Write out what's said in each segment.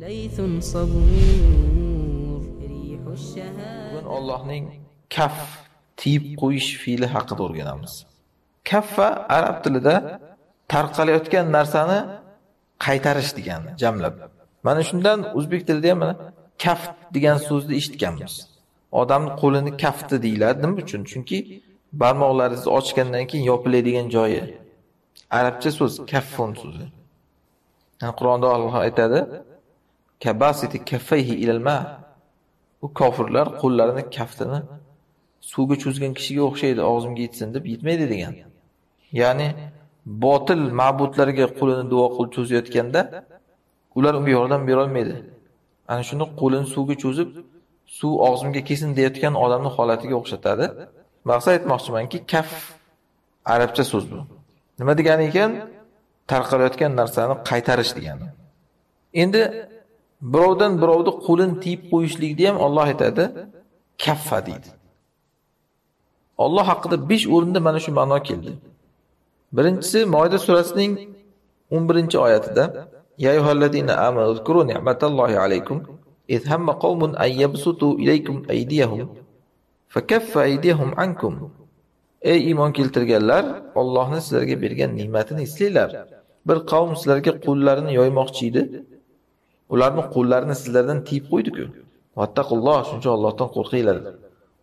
ليث صبور ريح الشهادة. Bugun Allohning kaf tiyib qo'yish fe'li haqida o'rganamiz. Kaffa arab tilida tarqalayotgan narsani qaytarish degani, jamlab. Mana shundan o'zbek tilida ham mana kaft degan so'zni eshitganmiz. Odamning qo'lini kafti deyiladi. Nima uchun? Chunki barmoqlaringizni ochgandan keyin yopiladigan joyi. Arabcha so'z kaffun so'zi. Yani Qur'onda Alloh aytadi: "Kabasiti kaffayhi ilal ma." U kofirlar qo'llarini kaftini suvga cho'zgan kishiga o'xshaydi, og'zimga yetsin deb yetmaydi degan. Ya'ni botil ma'budlarga qo'lini duo qilib cho'zayotganda ular unga yordam bera olmaydi. Ana shuni qo'lini suvga cho'zib, suv og'zimga kelsin deyotgan odamning holatiga o'xshatadi. Maqsad aytmoqchimanki, kaf arabcha so'z bu. Nima degani ekan? Tarqalayotgan narsani qaytarish degani. Endi birovdan birovni qo'lini tiyib qo'yishlikni ham Alloh aytadi, kaffa deydi. Alloh haqida 5 o'rinda mana shu ma'no keldi. Birinchisi Moida surasining 11-oyatida: Ya ayyuhallazina amanu zkuru ni'matallahi alaykum iz hamma qaumun an yabsutu ilaykum aydiyahum fakaffa aydiyahum ankum. Ey iymon keltirganlar, Allohning sizlarga bergan ne'matini eslanglar. Bir qavm sizlarga qo'llarini yoymoqchi edi. Ularning qo'llarini sizlardan tiyib qo'ydi-ku. Vattaqulloh, shuncha Allohdan qo'rqinglar.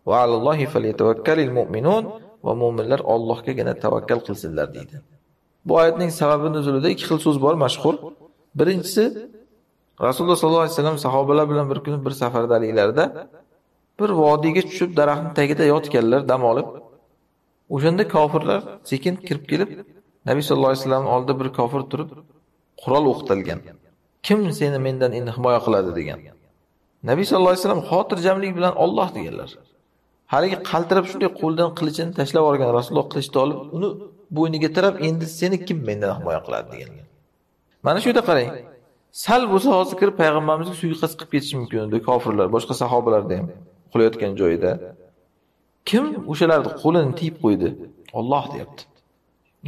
Va alallohi falyatawakkalul mu'minun, va mu'minlar Allohgagina tavakkal qilsinlar deydi. Bu oyatning sababi nuzulida ikki xil so'z bor mashhur. Birinchisi, Rasululloh sollallohu alayhi vasallam sahobalar bilan bir kuni bir safardaliklarida bir vodiyga tushib daraxtning tagida yotganlar dam olib, o'shanda kofirlar sekin kirib kelib, Nabiy sollallohu alayhi vasallam oldida bir kofir turib qurol o'qtalgan. Kim seni mendan endi himoya qiladi degan. Nabiy sollallohu alayhi vasallam xotirjamlik bilan Alloh deganlar. Haligi qaltirab shunday qo'ldan qilichini tashlab yuborgan Rasululloh qilichni olib, uni bo'yniga tirab, endi seni kim mendan himoya qiladi deganlar. Mana shu yerda qarang. Sal bo'lsa hozir kirib payg'ambarimizga suiqasd qilib ketishi mumkin edi kofirlar, boshqa sahobalarda ham uxlayotgan joyida. Kim o'shalarni qo'lini tiyib qo'ydi? Alloh deyapti.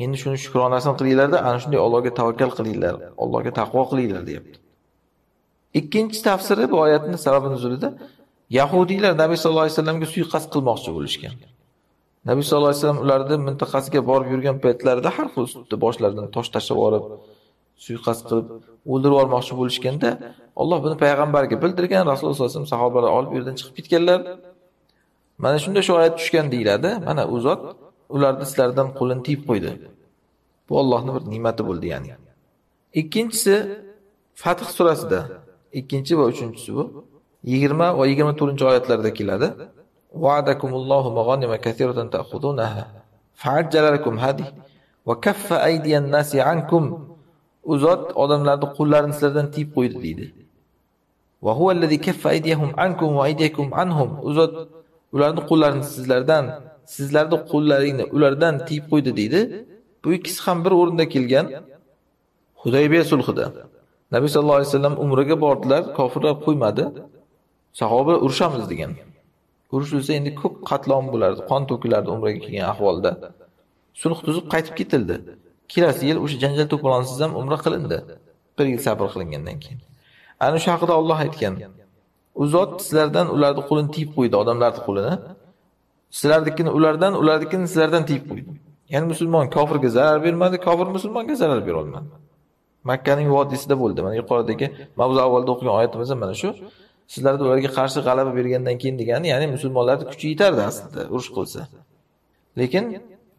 Endi shuni shukronasini qilinglar-da, ana shunday Allohga tavakkal qilinglar, Allohga taqvo qilinglar deyapti. Ikkinchi tafsiri bu oyatning sababi nuzulida yahudiylar Nabiy sollallohu alayhi vasallamga suiqasd qilmoqchi bo'lishgan. Nabiy sollallohu alayhi vasallam ularning mintaqasiga borib yurgan paytlarida har xil uslubda boshlaridan tosh tashlab olib, suiqasd qilib o'ldirib yubormoqchi bo'lishganda Alloh buni payg'ambarga bildirgan, Rasululloh sollallohu alayhi vasallam sahobalar olib yerdan chiqib ketganlar. Mana shunda shu oyat tushgan deyiladi. Mana u zot ularni sizlardan qo'lini tiyib qo'ydi. Bu Allohning bir ne'mati bo'ldi ya'ni. Ikkinchisi Fath surasida, ikkinchi va uchinchisi bu 20 va 24-oyatlarda keladi. Wa'adakumullohu mag'anima katiratan ta'khudunaha fa'ajjala lakum hadi va kaffa aydiyan nasi ankum. U zot odamlarning qo'llarini sizlardan tiyib qo'ydi deydi. Va huwa allazi kaffa aydiyahum ankum va aydiyakum anhum. U zot ularning qo'llarini sizlardan, sizlarning qo'llaringni ulardan tiyib qo'ydi deydi. Bu ikkisi ham bir o'rinda kelgan Hudaybiya sulhida. Nabiy sollallohu alayhi vasallam umraga bordilar, kofirlar qo'ymadi. Sahoba urushamiz degan. Urushilsa endi ko'p qatlom bo'lardi, qon to'kilardi umraga kelgan ahvolda. Sulh tuzib qaytib ketildi. Kelasi yil o'sha janjal to'polonsiz ham umra qilindi. Bir yil sabr qilingandan keyin. Ana shu haqida Alloh aytgan. U zot sizlardan ularning qo'lini tiyib qo'ydi, odamlarning qo'lini. Sizlarnikini ulardan, ularnikini sizlardan tiyib qo'ydi. Ya'ni musulmon kofirga zarar bermadi, kofir musulmonga zarar bera olmadi. Makkaning vodiysida bo'ldi. Mana yuqoridagi mavzu avvalda o'qigan oyatimizda mana shu. Sizlarni ularga qarshi g'alaba bergandan keyin degani, ya'ni musulmonlarning kuchi yetardi aslida urush qilsa. Lekin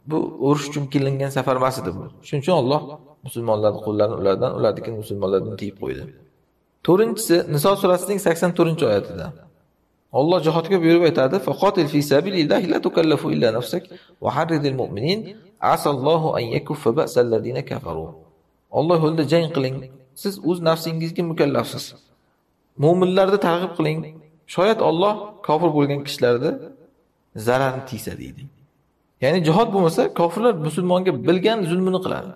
bu urush uchun kelingan safar emas edi bu. Shuning uchun Alloh musulmonlarning qo'llarini ulardan, ularnikini musulmonlardan tiyib qo'ydi. To'rtinchisi Niso surasining 84-oyatida. Alloh jihodga buyurib aytadi: "Faqatil fi sabilillahi la tukallafu illa nafsak va harridil mu'minin asallohu an yakuffa ba'sal ladina kafaru." Alloh yo'lida jang qiling. Siz o'z nafsingizga mukallafsiz. Mu'minlarni targ'ib qiling. Shoyat Alloh kofir bo'lgan kishilarni zararini tiysa deydi. Ya'ni jihod bo'lmasa kofirlar musulmonga bilgan zulmini qiladi.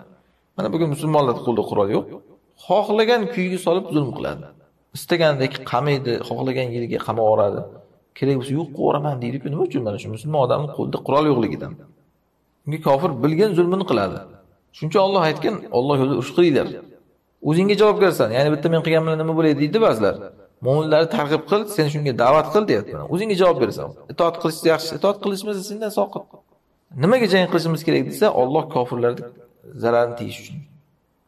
Mana bugun musulmonlar qo'lida qurol yo'q. Xohlagan kuyiga solib zulm qiladi. Istaganidek qamaydi, xohlagan yeriga qamab yuboradi. Kerak bo'lsa yo'q qo'raman deydi-ku. Nima uchun mana shu musulmon odamning qo'lida qurol yo'qligidan? Unga kofir bilgan zulmini qiladi. Shuning uchun Alloh aytgan, Alloh yo'lida urush qilinglar. O'zingga javobgarsan. Ya'ni bitta men qilgan bilan nima bo'ladi deydi ba'zilar. Mo'minlarni targ'ib qil, sen shunga da'vat qil deyapman. O'zingga javob berasan. Itoat qilish yaxshi, itoat qilishmasa sendan soqit. Nimaga jang qilishimiz kerak desa, Alloh kofirlarni zararini tiyish uchun.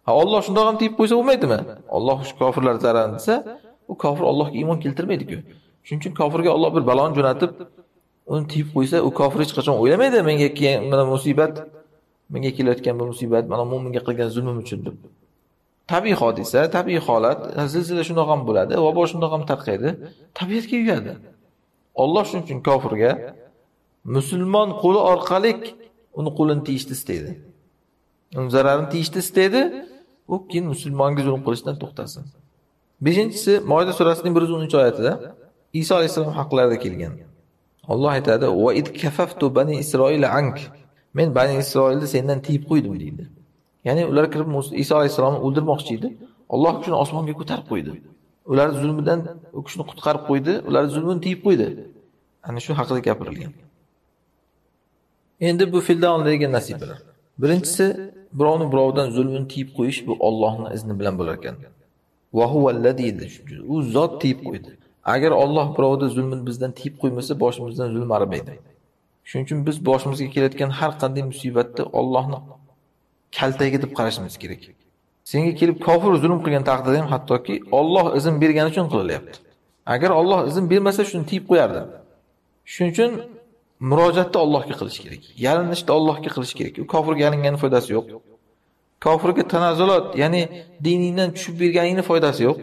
Ha, Alloh shundoq ham tiyib qo'ysa bo'lmaydimi? Alloh shu kofirlar zararini desa, u kofir Allohga iymon keltirmaydi-ku. Shuning uchun kofirga Alloh bir baloni jo'natib, uni tiyib qo'ysa, u kofir hech qachon o'ylamaydi, menga mana musibat, menga kelayotgan bu musibat, mana mo'minga qilgan zulmim uchun deb. Tabiiy hodisa, tabiiy holat, zilzila shundoq ham bo'ladi, vabo shundoq ham tarqaydi, tabiatga yuyadi. Alloh shuning uchun kofirga musulmon qo'li orqali uni qo'lini tiyishni istaydi. Uni zararini tiyishni istaydi, u keyin musulmonga zulm qilishdan to'xtasin. 5-inchisi Moida surasining 110-oyatida Iso alayhissalom haqlarida kelgan. Alloh aytadi: "Va id kafaftu bani Isroila ank." Men bani Isroilni sendan tiyib qo'ydim deydi. Ya'ni ular kirib Iso alayhissalomni o'ldirmoqchi edi. Alloh kishini osmonga ko'tarib qo'ydi. Ular zulmidan u kishini qutqarib qo'ydi, ular zulmini tiyib qo'ydi. Ana shu haqida gapirilgan. Endi bu fe'ldan olinadigan nasibalar. Birinchisi, birovni birovdan zulmini tiyib qo'yish bu Allohning izni bilan bo'lar ekan. Va huvallazi, u zot tiyib qo'ydi. Agar Alloh birovni zulmini bizdan tiyib qo'ymasa, boshimizdan zulm arimaydi. Shuning uchun biz boshimizga kelayotgan har qanday musibatni Allohning kaltagi deb qarashimiz kerak. Senga kelib kofir zulm qilgan taqdirda ham hattoki Alloh izn bergani uchun qilyapti. Agar Alloh izn bermasa, shuni tiyib qo'yardi. Shuning uchun murojaatni Allohga qilish kerak. Yalinishni Allohga qilish kerak. U kofirga yalinganning foydasi yo'q. Kofirga tanazzulat, ya'ni diningdan tushib berganingning foydasi yo'q.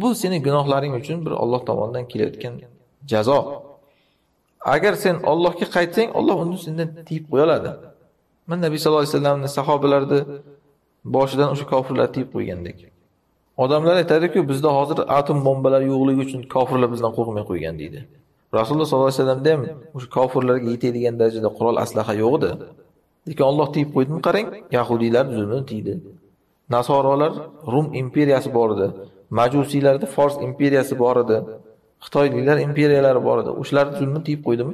Bu sening gunohlaring uchun bir Alloh tomonidan kelayotgan jazo. Agar sen Allohga qaytsang, Alloh uni sendan tiyib qo'ya oladi. Mana Nabiy sollallohu alayhi vasallamning sahobalarni boshidan o'sha kofirlar tiyib qo'ygandek. Odamlar aytadi-ku, bizda hozir atom bombalari yo'qligi uchun kofirlar bizdan qo'rqmay qo'ygan deydi. Rasululloh sollallohu alayhi vasallamda ham o'sha kofirlarga yetadigan darajada qurol aslaha yo'q edi. Lekin Alloh tiyib qo'ydimi qarang, yahudiylar zulmini tiydi. Nasorolar Rum imperiyasi bor edi. Majusiylarda Fors imperiyasi bor edi. Xitoyliklar imperiyalari bor edi. O'shalar zulmini tiyib qo'ydimi?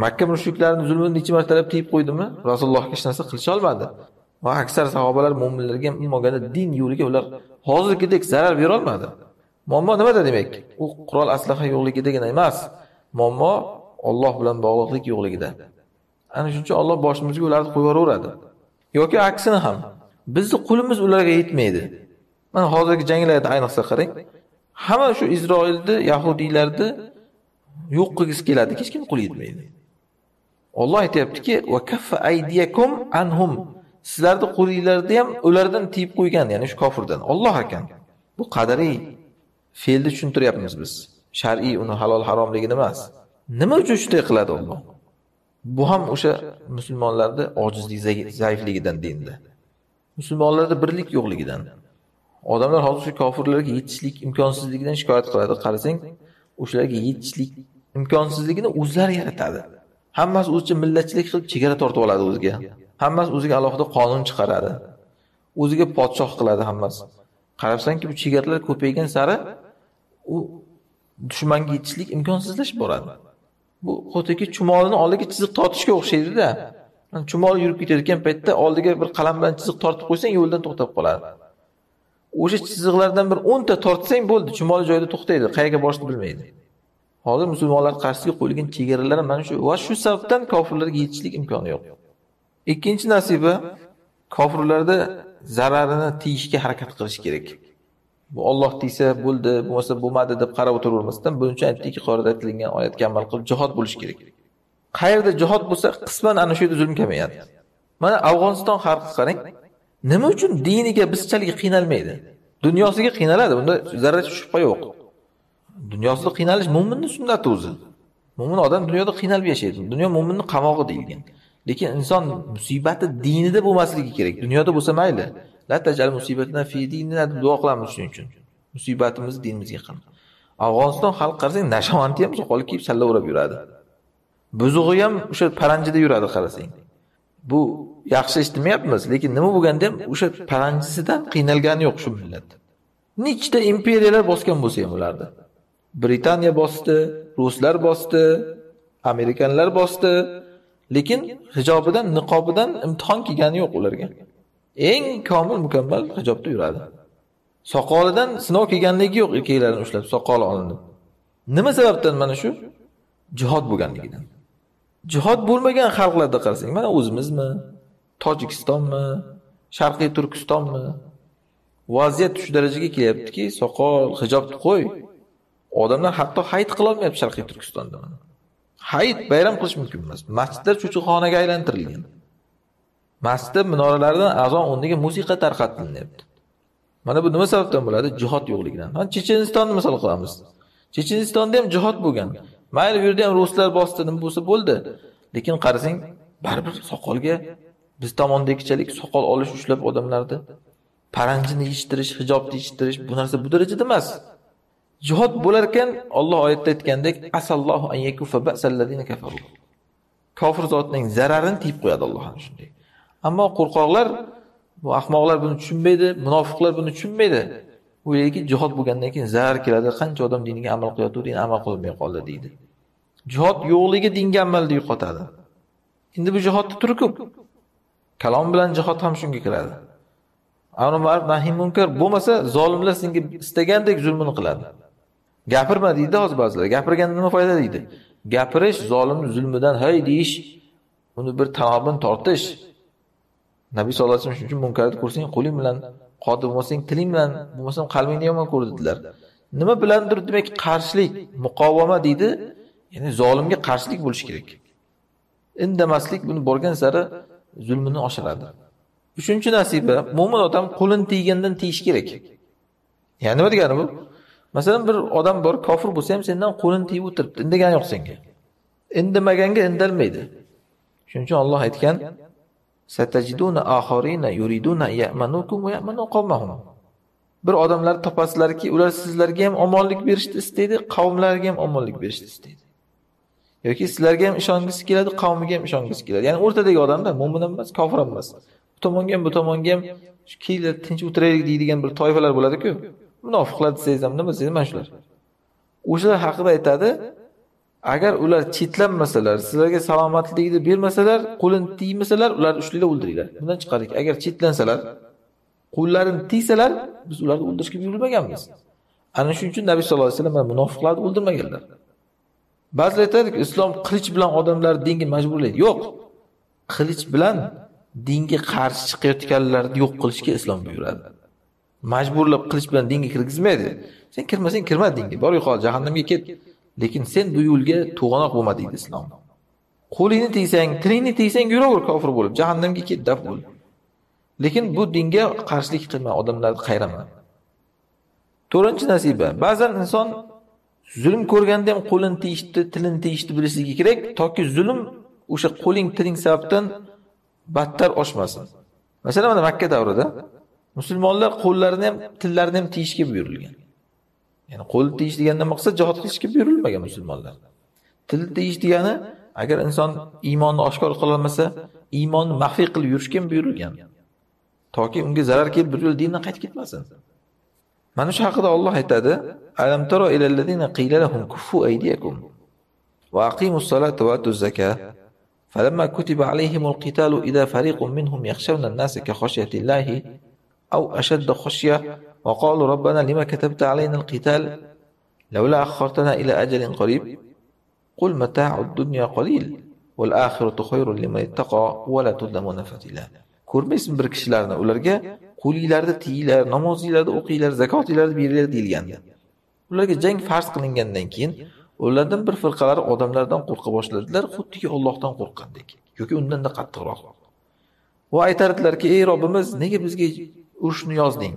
Makka mushriklarining zulmini necha martalab tiyib qo'ydimi? Rasulullohga hech narsa qilisha olmadi. Va aksar sahobalar mo'minlarga ham umuman din yo'liga ular hozirgidek zarar bera olmadi. Muammo nimada demak? U qurol aslaha yo'qligidagina emas. Muammo Alloh bilan bog'liqlik yo'qligida. Ana shuning uchun Alloh boshimizga ularni qo'yib yuboradi. Yoki aksini ham bizni qo'limiz ularga yetmaydi. Mana hozirgi janglarda ayniqsa qarang, hamma shu Isroilni, yahudiylarni yo'q qilgisi keladi, hech kim qo'li yetmaydi. Alloh aytayaptiki, va kaffa aydiyakum anhum. Sizlarni qo'lingizlarda ham ulardan tiyib qo'ygan, ya'ni shu kofirdan. Alloh ekan. Bu qadariy fe'lni tushuntiryapmiz biz. Shar'iy uni halol haromligini emas. Nima uchun shunday qiladi Alloh? Bu ham o'sha musulmonlarda ojizlik, zaifligidan dinda. Musulmonlarda birlik yo'qligidan. Odamlar hozir shu kofirlarga yetishlik imkonsizligidan shikoyat qiladi. Qarasang, o'shalarga yetishlik imkonsizligini o'zlari yaratadi. Hammasi o'zicha millatchilik qilib chegara tortib oladi o'ziga. Hammasi o'ziga alohida qonun chiqaradi. O'ziga podshoh qiladi hammasi. Qarabsanki, bu chegaralar ko'paygan sari u dushmanga yetishlik imkonsizlashib boradi. Bu xuddiki chumolini oldiga chiziq tortishga o'xshaydi-da. Chumol yurib ketayotgan paytda oldiga bir qalam bilan chiziq tortib qo'ysang, yo'ldan to'xtab qoladi. O'sha chiziqlardan bir 10 ta tortsang bo'ldi, chumol joyida to'xtaydi, qayerga borishni bilmaydi. Hozir musulmonlar qarshisiga qo'yilgan chegaralar mana shu va shu sababdan kofirlarga yetishlik imkoni yo'q. Ikkinchi nasiba, kofirlarda zararini tiyishga harakat qilish kerak. Bu Alloh tiysa bo'ldi, bo'lmasa bo'lmadi deb qarab o'tiravermasdan, buning uchun aytdiki, yuqorida aytilgan oyatga amal qilib jihod bo'lish kerak. Qayerda jihod bo'lsa, qisman ana shu yerda zulm kamayadi. Mana Afg'oniston xalqi qarang, nima uchun diniga bizchalik qiynalmaydi? Dunyosiga qiynaladi, bunda zarracha shubha yo'q. Dunyosida qiynalish mo'minning sunnati o'zi. Mo'min odam dunyoda qiynalib yashaydi. Dunyo mo'minning qamog'i deyilgan. Lekin inson musibati dinida bo'lmasligi kerak. Dunyoda bo'lsa mayli. La tajal musibatna fi dinina deb duo qilamiz shuning uchun. Musibatimizni dinimizga qilma. Afg'oniston xalq qarasang, nashavandni ham soqol kiyib salla o'rab yuradi. Buzug'i ham o'sha paranjida yuradi qarasang. Bu yaxshi eshitmayapmiz, lekin nima bo'lganda ham o'sha paranjisidan qiynalgani yo'q shu millat. Nechta imperiyalar bosgan bo'lsa ham ularni. Britaniya bosdi, ruslar bosdi, amerikanlar bosdi, lekin hijobidan, niqobidan imtihon kelgani yo'q ularga. Eng komil, mukammal hijobda yuradi. Soqolidan sinov kelganligi yo'q, erkaklarni ushlab soqoli olinib. Nima sababdan mana shu? Jihod bo'lganligidan. Jihod bo'lmagan xalqlarda qarasang, mana o'zimizmi, Tojikistonmi, Sharqiy Turkistonmi, vaziyat shu darajaga kelyaptiki, soqol, hijobni qo'y. Odamlar hatto hayit qila olmayapti Sharqiy Turkistonda. Hayit bayram qilish mumkin emas. Masjidlar cho'chiqxonaga aylantirilgan. Masjidda minoralaridan azon o'rniga musiqa tarqatilyapti. Mana bu nima sababdan bo'ladi? Jihod yo'qligidan. Mana Chechenistonni misol qilamiz. Chechenistonda ham jihod bo'lgan. Mayli, bu yerda ham ruslar bosdi, nima bo'lsa bo'ldi. Lekin qarasang, baribir soqolga biz tomondagichalik soqol olish, ushlab odamlarni paranjini yechishtirish, hijobni yechishtirish, bu narsa bu darajada emas. Jihod bo'lar ekan, Alloh oyatda aytgandek, asallohu an yakufa ba'sallazina kafaru. Kofir zotning zararini tiyib qo'yadi Alloh ana shunday. Ammo qo'rqoqlar, bu ahmoqlar buni tushunmaydi, munofiqlar buni tushunmaydi. O'ylaydiki, jihod bo'lgandan keyin zarar keladi, qancha odam diniga amal qilyapti, din amal qilmay qoldi deydi. Jihod yo'qligi dinga amalni yo'qotadi. Endi bu jihodning turi ko'p. Kalom bilan jihod ham shunga kiradi. Amr ma'ruf nahiy munkar bo'lmasa, zolimlar senga istagandek zulmini qiladi. Gapirma deydi hozir ba'zilar. Gapirganda nima foyda deydi. Gapirish zolimning zulmidan hay deyish, uni bir tanobini tortish. Nabiy sollallohu alayhi vasallam shuning uchun munkarni ko'rsang qo'ling bilan, qodir bo'lmasang tiling bilan, bo'lmasam qalbingni yomon ko'r dedilar. Nima bilandir demak qarshilik, muqovama deydi, ya'ni zolimga qarshilik bo'lish kerak. Indamaslik buni borgan sari zulmini oshiradi. Uchinchi nasiba, mo'min odam qo'lini tiygandan tiyish kerak. Ya'ni nima degani bu? Masalan, bir odam bor, kofir bo'lsa ham sendan qo'lini tiyib o'tiribdi, indagani yo'q senga. Indamaganga indalmaydi. Shuning uchun Alloh aytgan: "Satajiduna akharina yuriduna ya'manukum va ya'manu qawmahum." Bir odamlar topasizlarki, ular sizlarga ham omonlik berishni istaydi, qavmlariga ham omonlik berishni istaydi. Yoki sizlarga ham ishongisi keladi, qavmiga ham ishongisi keladi. Ya'ni o'rtadagi odamda mo'min ham emas, kofir ham emas. Bu tomonga ham, bu tomonga ham shu kelib tinch o'tiraylik deydigan bir toifalar bo'ladi-ku. Munofiqlar desangiz ham, nima desangiz mana shular. O'shalar haqida aytadi, agar ular chetlanmasalar, sizlarga salomatlikni bermasalar, qo'lini tiymasalar, ularni ushlanglar, o'ldiringlar. Bundan chiqardik. Agar chetlansalar, qo'llarini tiysalar, biz ularni o'ldirishga buyurilmaganmiz. Ana shuning uchun Nabiy sollallohu alayhi vasallam munofiqlarni o'ldirmaganlar. Ba'zilar aytadiki, islom qilich bilan odamlarni dinga majburlaydi. Yo'q. Qilich bilan dinga qarshi chiqayotganlarni yo'q qilishga islom buyuradi. Majburlab qilich bilan dinga kirgizmaydi. Sen kirmasang kirma dinga, bor yo'qol, jahannamga ket. Lekin sen bu yo'lga to'g'anoq bo'lma deydi islom. Qo'lingni tiysang, tilingni tiysang yuraver kofir bo'lib, jahannamga ket, daf bo'l. Lekin bu dinga qarshilik qilma, odamlarni qayrama. To'rtinchi nasiba, ba'zan inson zulm ko'rganda ham qo'lini tiyishni, tilini tiyishni bilishligi kerak, toki zulm o'sha qo'ling, tiling sababdan battar oshmasin. Masalan, mana Makka davrida musulmonlar qo'llarini ham, tillarini ham tiyishga buyurilgan. Ya'ni qo'l tiyish degandan maqsad jihod qilishga buyurilmagan musulmonlar. Til tiyish degani agar inson iymonni oshkor qila olmasa, iymonni maxfiy qilib yurishga ham buyurilgan. Toki unga zarar kelib bir yo'l dindan qaytib ketmasin. Mana shu haqida Alloh aytadi: "Alam tara ilallazina qila lahum kuffu aydiyakum va aqimus salata va atuz zakah falamma kutiba alayhimul qitalu idha fariqun minhum yakhshawna an-nasa ka khashyatillahi aw ashadda khashyah wa qalu rabbana lima katabta alayna al-qital lawla akhartana ila ajalin qarib qul mata'ud dunya qalil wal akhiratu khayrun liman ittaqa wa la tuzlamuna fatila." Ko'rmaysizmi bir kishilarni, ularga qo'linglarni tiyinglar, namozinglarni o'qinglar, zakotinglarni beringlar deyilganda. Ularga jang farz qilingandan keyin ulardan bir firqalari odamlardan qo'rqa boshladilar, xuddiki Allohdan qo'rqqandek yoki undan-da qattiqroq. Va aytardilarki: "Ey Robbimiz, nega bizga urushni yozding?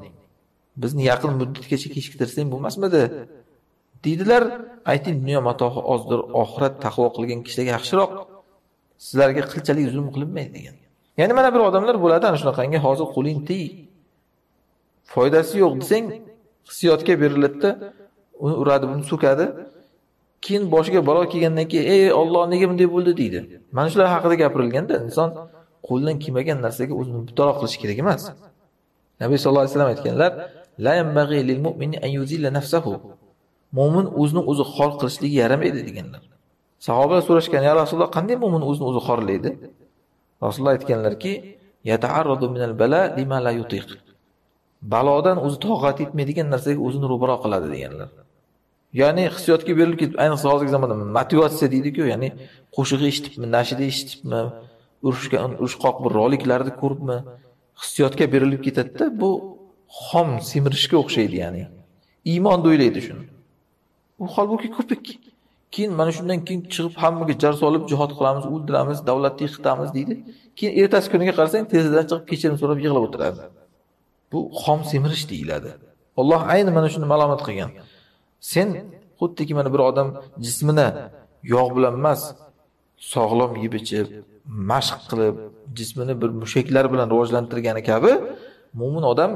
Bizni yaqin muddatgacha kechiktirsang bo'lmasmidi?" deydilar. Ayting, dunyo matohi ozdir, oxirat taqvo qilgan kishilarga yaxshiroq. Sizlarga qilchalik zulm qilinmaydi degan. Ya'ni mana bir odamlar bo'ladi ana shunaqangi, hozir qo'ling tiy, foydasi yo'q desang, hissiyotga beriladida, uni uradi, buni so'kadi. Keyin boshiga balo kelgandan keyin, "Ey Alloh, nega bunday bo'ldi?" deydi. Mana shular haqida gapirilganda inson qo'ldan kelmagan narsaga o'zini mubtalo qilish kerak emas. Nabiy sollallohu alayhi vasallam aytganlar: "La yanbaghi lil mu'mini an yuzilla nafsahu." Mo'min o'zini o'zi xor qilishligi yaramaydi deganlar. Sahobalar so'rashgan: "Ya Rasululloh, qanday mo'min o'zini o'zi xorlaydi?" Rasululloh aytganlarki, Yata'arradu minal bala lima la yutiq. Balodan o'zi toqat yetmaydigan narsaga o'zini ro'baro qiladi deganlar. Ya'ni hissiyotga berilib ketib, ayniqsa hozirgi zamonda motivatsiya deydi-ku, ya'ni qo'shig'i eshitibmi, nashida eshitibmi, urushqoq bir roliklarni ko'ribmi, hissiyotga berilib ketadi-da, bu xom semirishga o'xshaydi, ya'ni. Iymon o'ylaydi shuni. U holbuki ko'pik. Keyin mana shundan keyin chiqib hammaga jar solib jihod qilamiz, o'ldiramiz, davlatni yiqitamiz deydi. Keyin ertasi kuniga qarasang tezdan chiqib kechirim so'rab yig'lab o'tiradi. Bu xom semirish deyiladi. Alloh ayni mana shuni ma'lumot qilgan. Sen xuddiki mana bir odam jismini yog' bilan emas, sog'lom yeb ichib, mashq qilib, jismini bir mushaklar bilan rivojlantirgani kabi, mo'min odam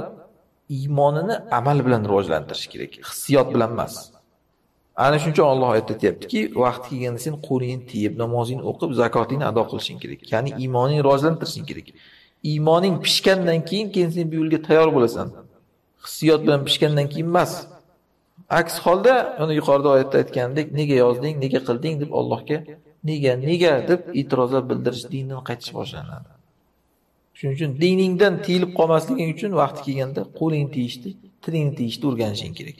iymonini amal bilan rivojlantirish kerak, hissiyot bilan emas. Ana shuning uchun Alloh oyatda aytayaptiki, vaqti kelganda sen qo'lingni tiyib, namozingni o'qib, zakotingni ado qilishing kerak. Ya'ni iymoningni rivojlantirishing kerak. Iymoning pishgandan keyin sen bu yo'lga tayyor bo'lasan. Hissiyot bilan pishgandan keyin emas. Aks holda, uni yuqorida oyatda aytgandek, nega yozding, nega qilding deb Allohga nega deb e'tirozlar bildirish, dindan qaytish boshlanadi. Shuning uchun diningdan tiyilib qolmasliging uchun vaqti kelganda qo'lingni tiyishni, tilingni tiyishni o'rganishing kerak.